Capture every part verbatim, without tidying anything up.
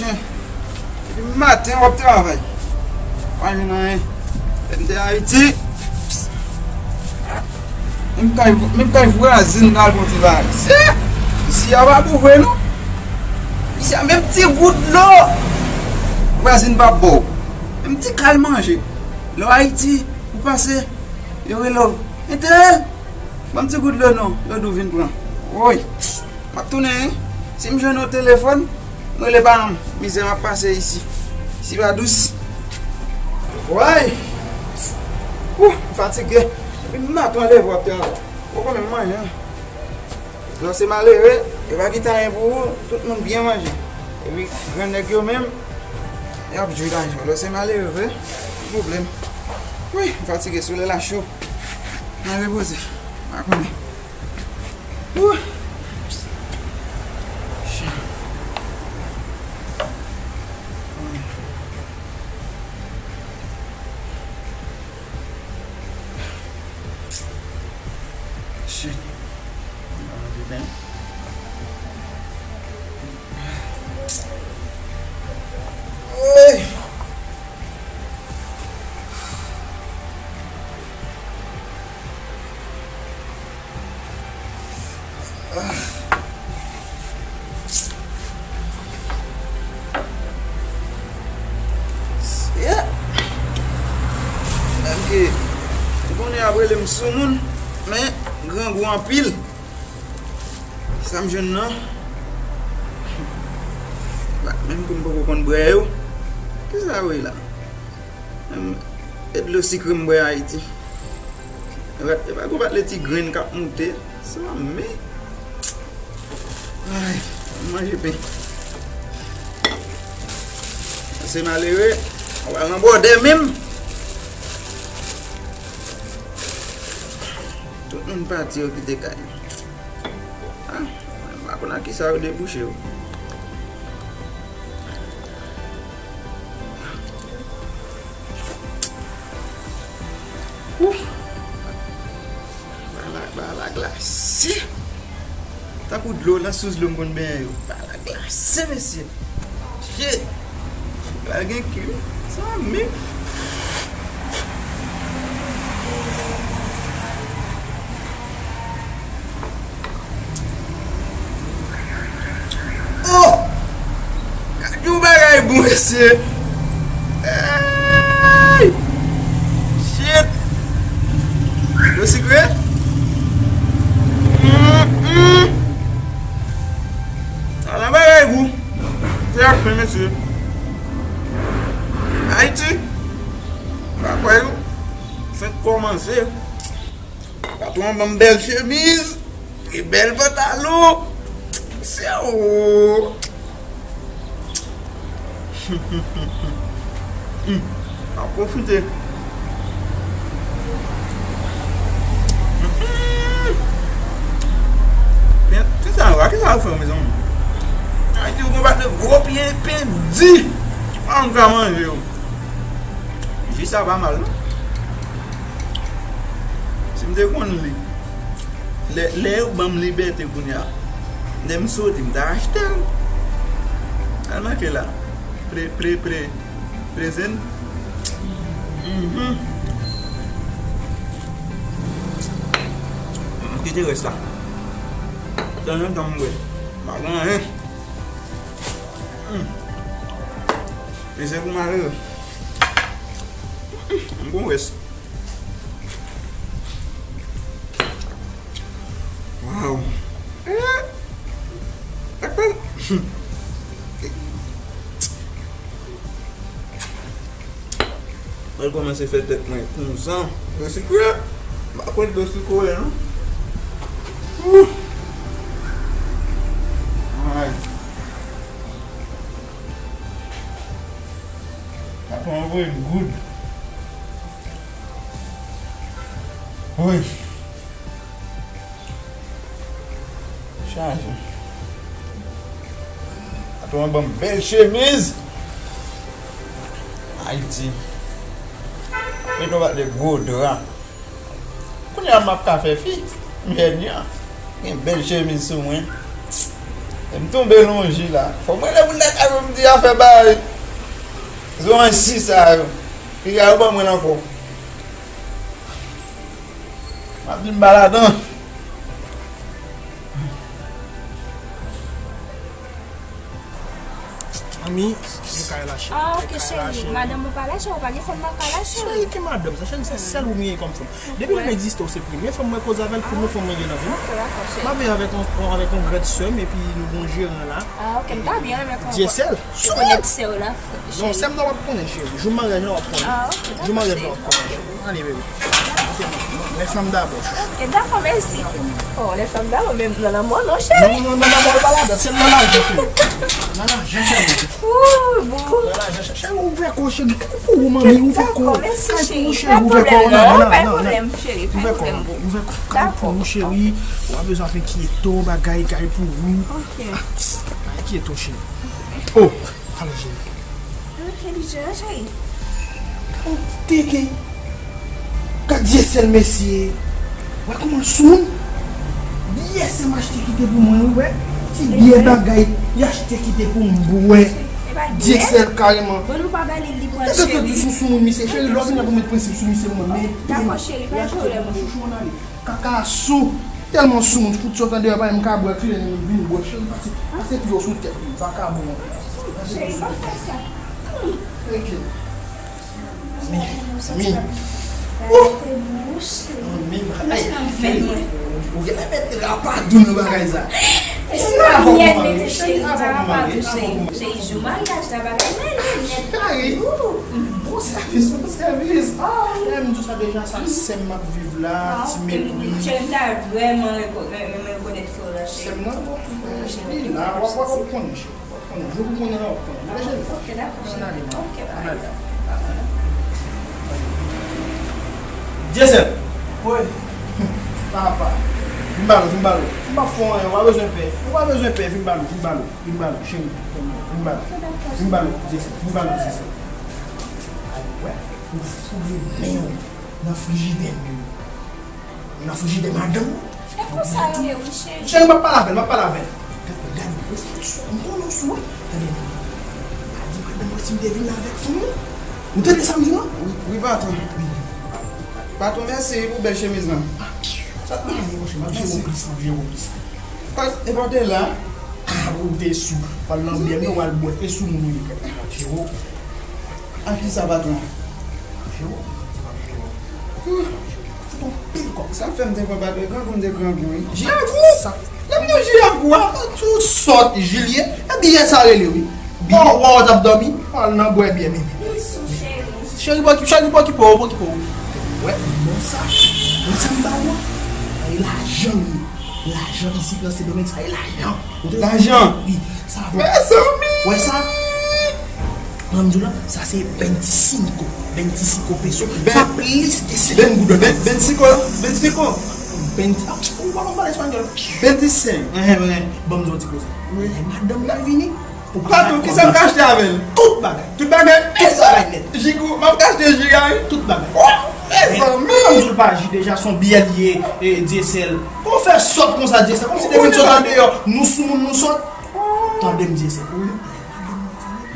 Depi maten w ap travay. Pa jwenn anyen. Lè m te Ayiti, menm kay, menm kay vwazin m t al fè yon ti bagay. Se, isi a pa bon vre non. Isi a menm ti gout dlo vwazin pa p ba w. Menm ti kal manje. Lè w Ayiti, ou pase, yo rele w. Entèl, ban m ti gout dlo non. Yo di w vin pran. Woy. M ap tounen, wi. Si m jwenn yon telefòn, m rele paran m. Mizè m ap pase isi. Isi pa dous. Woy! Ou, m fatige. Depi maten w leve w ap travay. Ou konn menm manje, wi. Lè w se malere, yo pa kite anyen pou ou, tout moun byen manje. Epi, gran nèg yo menm, y ap jwi lajan. Lè w se malere vre, pwoblèm. Wi, m fatige, solèy la cho. M al repoze. M pa konnen. Wouh! Shit. Mwen manje pen. Oy! Yeah. Menm ke, ou konnen y ap rele m soumoun, men grangou anpil. Sa m jwenn nan? Menm kou m poko konn bwè yo. Kisa yo ye la? Menm e dlo sikre m bwè Ayiti. E pa, e pa gon patlè ti grenn k ap moute. Sa men. Ay, m manje pen. Se malere, w al nan bòdè menm. Tout moun pati, yo kite kay. Ah, m pa konn ak kisa yo debouche yo. Ouf! Bagay la, bagay la glase. Tankou dlo nan sous dlo m konn benyen yo. Bagay la glase, mesye. Shit! Bagay gen ki, wi. Sa menm. Oh! Gade yon bagay bon, mesye. Hey! Shit! Dlo sikre? Mm, mm. Ala bagay gou. Se ak pen, mesye. Ayiti. Pa kwè yo. Fenk kòmanse. Patwon an ban m bèl chemiz, e bèl pantalon. Se ou. M ap pwofite. Pen, kisa, kisa yo fè, mezanmi? Ayiti, ou gon paket gwo pye pen di. Pa m ka manje yo. Ji sa pa mal, non. Si m te konn li, lè, lè yo ban m libète kounye a, lè m soti, m ta achte l. Al manke la. Pre, pre, pre, prezen. Mhm. M kite rès la. Tanzantan m bwè. M pa gen anyen. Hmm. Men se pou malere. M gon rès. Wow. Eh. Apa. Mwen kòmanse fè tèt mwen konsa. Dlo sikre. M pa kwè dlo sikre, non. Ouh. Ay. Patwon an voye m goud. Woy. Chaje. Patwon an ban m bèl chemiz. Ayiti. Met yon paket gwo dra. Kounye a m ap ka fè fi. M jèn jan. Gen bèl chemiz sou mwen. M tonbe lonje la. Fò m rele moun lakay pou m di afè bay. Zo ansi sa yo. Piga yo ban mwen l ankò. M ap vin ba ladan. Manmi, yo kay la, cheri. Ah, ok, cheri. Madanm ou pa la, cheri, ou pa gen fanm nan kay la, cheri. Cheri, ki madanm sa? Cheri, se sèl ou m gen kòm fanm. Depi lè m egziste, ou se premye fanm mwen koze avè l, premye fanm mwen gen nan vi m. Ok, dakò, cheri. M ap viv avèk yon, yon, avèk yon grande sœur m, epi nou gon jeran la. Ah, ok, m ta byen renmen konnen. Dyesèl, sou mwen! Sè w la, cheri. Non, sè m nan w ap konnen, cheri. Jou maryaj la w ap konnen. Ah, ok, dakò, cheri. Jou maryaj la w ap konnen, cheri. Ann, bebe. Les femmes d'abord, chouchou. Ok, dakò, mèsi. Oh, les femmes d'abord, men nan lanmò, non, cheri. Non, non, nan lanmò, pa ladan, se nan lajan, cheri. Nan lajan, cheri. Ooh, boo. Nan lajan, cheri. Cheri, ouvè kò, cheri. Kay pou ou, manmi, ouvè kò. Dakò, mèsi, cheri. Kay pou ou, cheri, ouvè kò. Pa pwoblèm, non, pa pwoblèm, cheri, pa pwoblèm, boo. Ouvè kò, kay pou ou, cheri. Ou pa bezwen fè enkyete w, bagay, kay pou ou. Ok. Pa enkyete w, cheri. Oh, alo, cheri. Entèlijans, cheri. Oh, tete. Gad Dyesèl, mesye. Wè kòman l sou moun. Dyesèl m achte kite pou mwen, wi, wè. Ti biyè bagay, li achte kite pou m bwè. Dyesèl kareman. Bon, nou pa ba li, li pran cheri. Tete, tete, sou, sou moun, misye. Cheri, lè w vin la pou met prensip sou misye, mwen, men. Dakò, cheri, pa gen pwoblèm. Chouchou, ann ale. Kaka sou, tèlman sou moun, fout sot andeyò, pa menm ka bwè kleren, li vin bwè. Cheri, pase, pase pye w sou tèt li, vakabon. Cheri, pa fè sa. Rete. Mi, mi. Oh! Mi, ay, cheri. Ou genlè met rapadou nan bagay sa. E si pa byen mete cheri, rapadou, cheri. Cheri, jou maryaj la, bagay mele nèt. Cheri, bon sèvis, bon sèvis. Ah, lè m di w sa deja, sa sè m ap viv la, ti mepri. Cheri, m ta vrèman reko-, renmen rekonèt frè w la, cheri. Sè m nan, bon, li la, w ap, w ap, w ap konnen, cheri. W ap konnen. Jou pou konnen la, w ap konnen. Mete cheri. Ok, dakò, cheri. Ann ale, ann ale. Dyesèl. Wi. Papa. Vin ba l, vin ba l. M p ap fè w anyen, ou pa bezwen pè. Ou pa bezwen pè, vin ba l, vin ba l. Vin ba l, cheri. Vin ba l. Vin ba l, Dyesèl. Vin ba l, Dyesèl. Ay, wè, ou foure men w nan frijidè m yo. Nan frijidè madanm ou. E konsa yo ye, wi, cheri. Cheri, m ap pale avè l, m ap pale avè l. Gade, gade, m konnen w sou, wi. Tande, pa di madanm mwen si m te vin avèk fanm nan. Ou tande sa m di w lan? Wi, wi, patwon. Wi. Patwon, mèsi pou bèl chemiz lan. Sa t mare, monchè, m ap jere w plis, m ap jere w plis. Pas, e pa w te la? Ah, ou te sou. Pral nan biyè m, w al bwè. E sou moun ou ye. Jere w. Ak kisa, patwon? Jere w. Fout on pil kòb. Sa fè m te pran patwon, grangou m te grangou, wi. Ji a gou! Sa. Lè m di w ji a gou a, ou sòt, Jilyè. E biyè sa rele, wi. Biyè. Wè, wè, w t ap dòmi. Al nan bwè biyè, men. Cheri, pa okipe, cheri, pa okipe w, pa okipe w. Wè, bon sa. Bon sa m ba w an. E lajan, wi. Lajan isit nan Sendomeng, sa e lajan. Lajan. Wi, sa. Mezanmi. Wè sa? Nan m di w la, sa se veinticinco. Veinticinco peso. Sa plis ke senk goud. Veinticinco. Veinticinco. Veinti, ah, ou pa konn pale espanyòl. Veinticinco. Enhen, enhen. Ban m di w ti koze. Wi. Lè madanm nan vini, Patwon, kisa m ka achte avè l? Tout bagay. Tout bagay? Tout bagay nèt. Jigou, m ap ka achte jiga, wi. Tout bagay. Oh, mezanmi! Kòm di l pa ji deja, se yon biyè l ye, e, Dyesèl. Kòman w fè sòt konsa, Dyesèl? Kòmsi depi n sot andeyò, nou sou moun, nou sòt. Tande m, Dyesèl. Wi.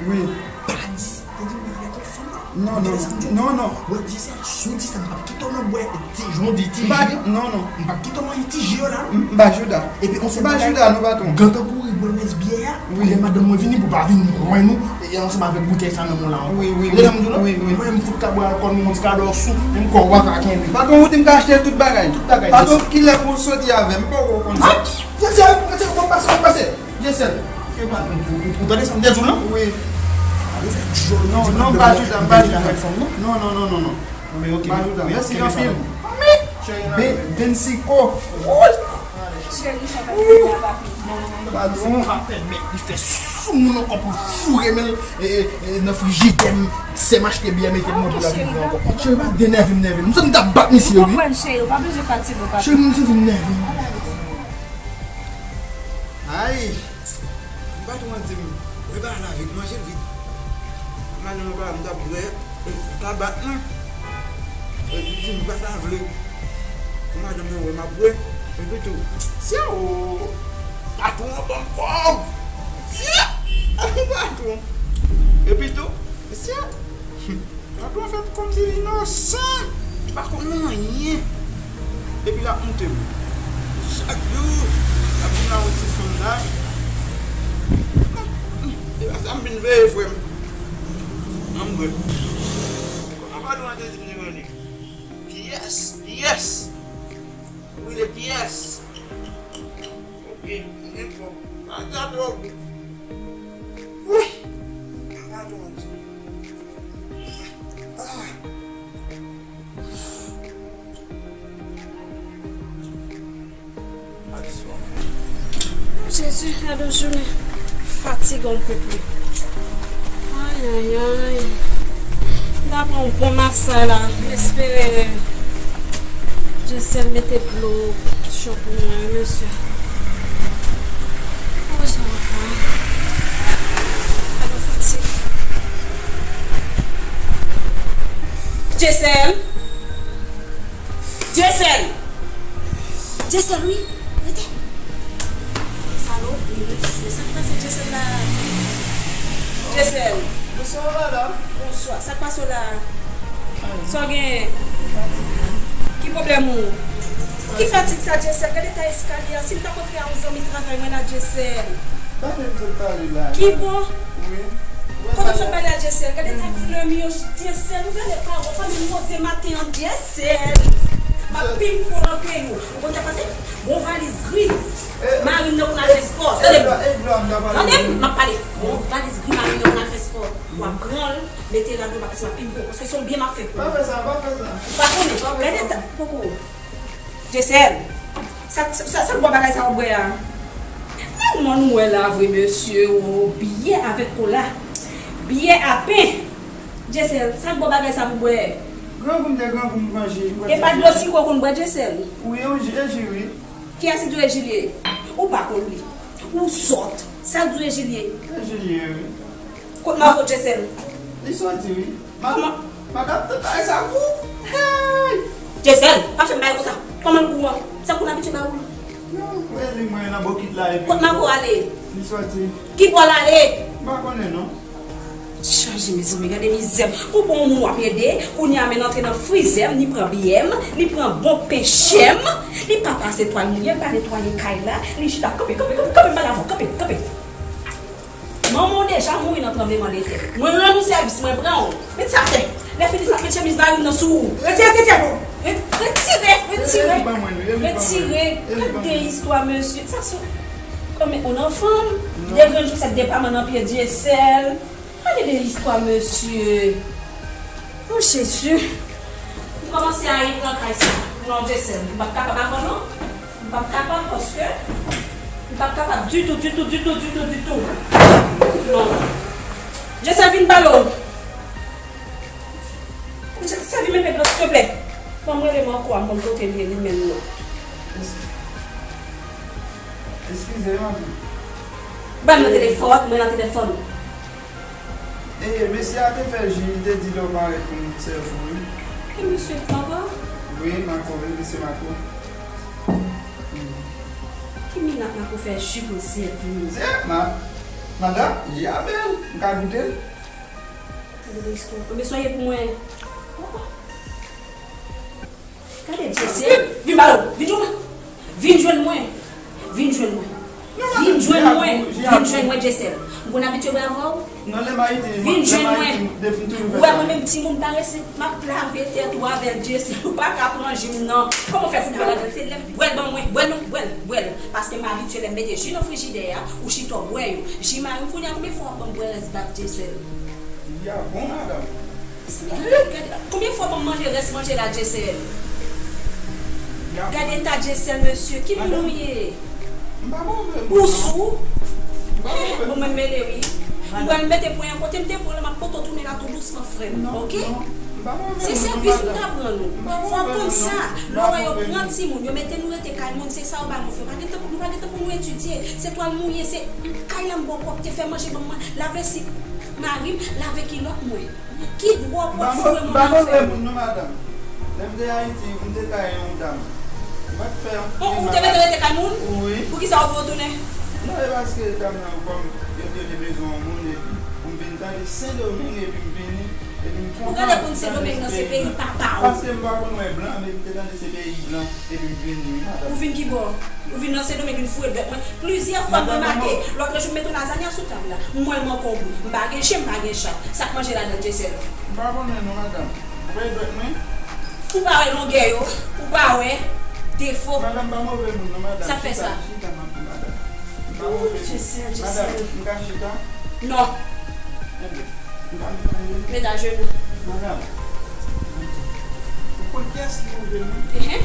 Wi. Pa di, te di m avèk yon fanm. Non, non, non, non. Wè, di sa, si w di sa, m p ap kite w nan bwè ti, jan w di ti ji. Non, non. M p ap kite w manje ti ji yo la, non. M pa jouda. Epi, on sèl bagay, jouda, non, patwon. Gentan kouri bwè rès biyè a, pou lè madanm mwen vini, pou pa vin jwenn ou, e ansanm avèk boutèy sa nan men w la ankò. Wi, wi, wi. Ou tande sa m di w la? Wi, wi. Mwen, m fout ka bwè ankò, nou, yon ti kadò sou, menm kò w pa ka kenbe. Patwon, ou di m ka achte tout bagay. Tout bagay. Patwon, kilè pou w soti avè m? M poko konn sa. Dyesèl, Dyesèl, ou pase, ou pase. Dyesèl. Ou tande sa m te di w lan? Wi. Non, non, m pa jouda, m pa jouda. Non, non, non, non, non. Men ok. M pa jouda. Mèsi anpil. Vennsenk. Cheri, sa pa fè pèmèt li fè sou moun ankò pou l foure men l, e, e, e, nan frijidè m. Sè m achte biyè mete m nan pou l ap viv ankò. Cheri, pa denève m, nève m. M santi m ta bat misye, wi. Ou konprann, cheri, ou pa bezwen fatige w, papa. Cheri, m santi m nève. Ay! M patwon an di m, "Prepare la vit, manje l vit." M al nan yon bagay, m t ap bwè, e, m pa bat non. E, li di m, "M pa ta vle." Madanm nan wè m ap bwè, epi tou, syawo! Patwon an ban m kòb. Patwon. Epi tou, mesye, patwon fè kòmsi li inosan, li pa konn anyen. Epi l ap moute m. Chak jou, l ap vin la yon ti fanm la. E pa sa m vin veye, frè m. Ann m bwè. Kòman patwon an te di m li rele? Pyès, pyès. Wi, le pyès. Ok, mwen fò. Pata dwòg. Wi. Pata dwòg. Ah. Jezi, gade yon jounen fatigan m pèp li. Ay, ay, ay. M ta pran yon bon masay la. M espere Jezèl mete dlo cho pou mwen, wi, mesye. O, jan m ap pran. Gade fatig. Jezèl. Jezèl. Jezèl, wi. Rete. Salopri, mesye. Sa k pase Jezèl la? Jezèl. Bonswa, madanm. Bonswa. Sa k pase w la? Sa w genyen? Ki pwoblèm ou? Ki fatig sa, Jezèl? Gade eta eskalye a. Si m t ap antre a yon zanmi travay mwen la, Jezèl. Ki bò? Kote w sot pale a, Jezèl? Gade eta flè m yo, Jezèl. Ou gade pawòl, pa menm woze maten an, Jezèl. M ap pimpo nan peyi w. Ou konn sa k pase? Gon valiz gri. Mari m nan pou n al fè spò. Tande m. Tande m, m ap pale. Gon valiz gri mari m nan pou n al fè spò. W ap pran l, mete l ladan, w ap pase, w ap pimpo. Paske se yon byen m ap fè pou ou. Pa fè sa, pa fè sa. Ou pa konnen. Gade eta, poko. Jezèl. Sa, sa, sa, sa bò bagay sa w bwè a? Men moun ou wè la vre, mesye, o, byè avèk kola. Byè a pen. Jezèl, sa k bò bagay sa pou bwè? Grangou m te grangou m pran ji. E pa dlo sitwon konn bwè, Jezèl? Wi, e ji, e ji, wi. Kiyès ki di w e ji l ye? Ou pa konn li. Ou sòt. Sa k di w e ji l ye? E ji l ye, wi. Kot Marco, Jezèl? Li soti, wi. Madanm, madanm, tout bagay sa gou. Hey! Jezèl, pa fè m bagay konsa. Kòman l gou an? Sa pou n abitye ba ou l? Non, e li mwen nan bokit la epi. Kot Marco ale? Li soti. Ki bò l ale? M pa konnen non. Chanje, mezanmi, gade mizè. Ou pran yon moun w ap ede, kounye a men l antre nan frizè m, li pran byè m, li pran bon pen chè m, li pa pase twal mouye, li pa netwaye kay la, li chita, kanpe, kanpe, kanpe, kanpe, m pale avè w, kanpe, kanpe. Manman w deja mouri nan tranblemanntè. Mwen rann ou sèvis, mwen pran w. Met sa atè. Lè fini sa, met chemiz mari m nan sou ou. Retire, retire. Re-, retire, retire. Retire. Gade istwa, mesye. Sa se, kòm on anfan, de grenn chosèt depaman nan pye Dyesèl. Gade de istwa, mesye. O Jezi. M kòmanse a repran kay sa. Non, Dyesèl. M p ap kapab avè w non. M p ap kapab paske m p ap kapab ditou, ditou, ditou, ditou, ditou. Non. Dyesèl vin pale w. Dyesèl vin mete dlo silvouplè. Ban m rele Marco a, m konn kote l ye li menm non. Eskize m anpil. Ban m nan telefòn, mwen nan telefòn. E, mesye a te fè ji, li te di lè w parèt pou m sèvi w, wi. E mesye Marco? Wi, Marco, wi, mesye Marco. Ki minat Marco fè ji pou l sèvi w? Se ma-, madanm, ji a bèl, m ka goute l. Gade istwa. Konbyen sa w ye pou mwen? Oh, oh. Gade Dyesèl. Vin, vin ba yo. Vin jwenn mwen. Vin jwenn mwen. Vin jwenn mwen. Vin jwenn mwen. Vin jwenn mwen, Dyesèl. M konn abitye bwè avè w. Non, lè m Ayiti, vin jwenn mwen. Ou wè mwen menm timoun parese, m ap lave tèt ou avè l, Dyesèl. Ou pa ka pran ji m nan. Kòman w fè pou bwè l avè l? Se lè m bwè l ban mwen. Bwè l non, bwè l, bwè l. Paske m abitye lè m mete ji nan frijidè a, ou chita w bwè yo. Ji mari m kounye a, konbyen fwa w ap ban m bwè rès bak, Dyesèl? Ya bon, madanm. Gade, konbyen fwa w ban m manje rès manje la, Dyesèl? Gade eta Dyesèl, mesye. Ki moun ou ye? Ou sou? Bon, mwen mele wi. M pral mete pwen an kote m te pran l, m ap pote w tounen la tou dousman, frè m. Oke? Se sèvis m t ap rann ou. Fò w konn sa. Lè w wè yo pran timoun, yo mete nou rete kay moun, se sa yo ba nou fè. Pa gen tan pou nou, pa gen tan pou nou etidye. Se twal mouye, se kay la m ba w pwòpte, fè manje ban mwen, lave si mari m, lave kilòt mwen. Ki dwa w ap foure moun nan fè? M pa move moun non, madanm. Lè m te Ayiti, m te kay yon dam. M pa t fè yon... Ou, ou te mete rete kay moun? Wi. Poukisa w pa retounen? Non, e paske dam nan, kòm yo te bezwen yon moun, epi pou m vin tande Sendomeng, epi m vini, epi m kontan. Ou gade pou m Sendomeng nan, se peyi papa w. Paske m pa konn wè blan, men m te tande se peyi blan, epi m vini, wi, madanm. Ou vin ki bò? Ou vin nan Sendomeng vin foure dwèt mwen. Plizyè fwa m remake, lòt jou m mete yon lazanya sou tab la. M wè l manke yon bout. M pa gen chen, m pa gen chat. Sa k manje ladan l, Dyesèl? M pa konnen non, madanm. Ou pa wè dwèt mwen? Ou pa wè longè yo? Ou pa wè defo? Madanm pa move moun non, madanm. Sa k fè sa? Chita, chita, m ap di madanm. M pa move moun. Dyesèl, Dyesèl. Madanm, m ka chita? Non. Enben, m pa vin anyen. Met ajenou. Madanm, ou konn kiyès ki move moun? Ehe.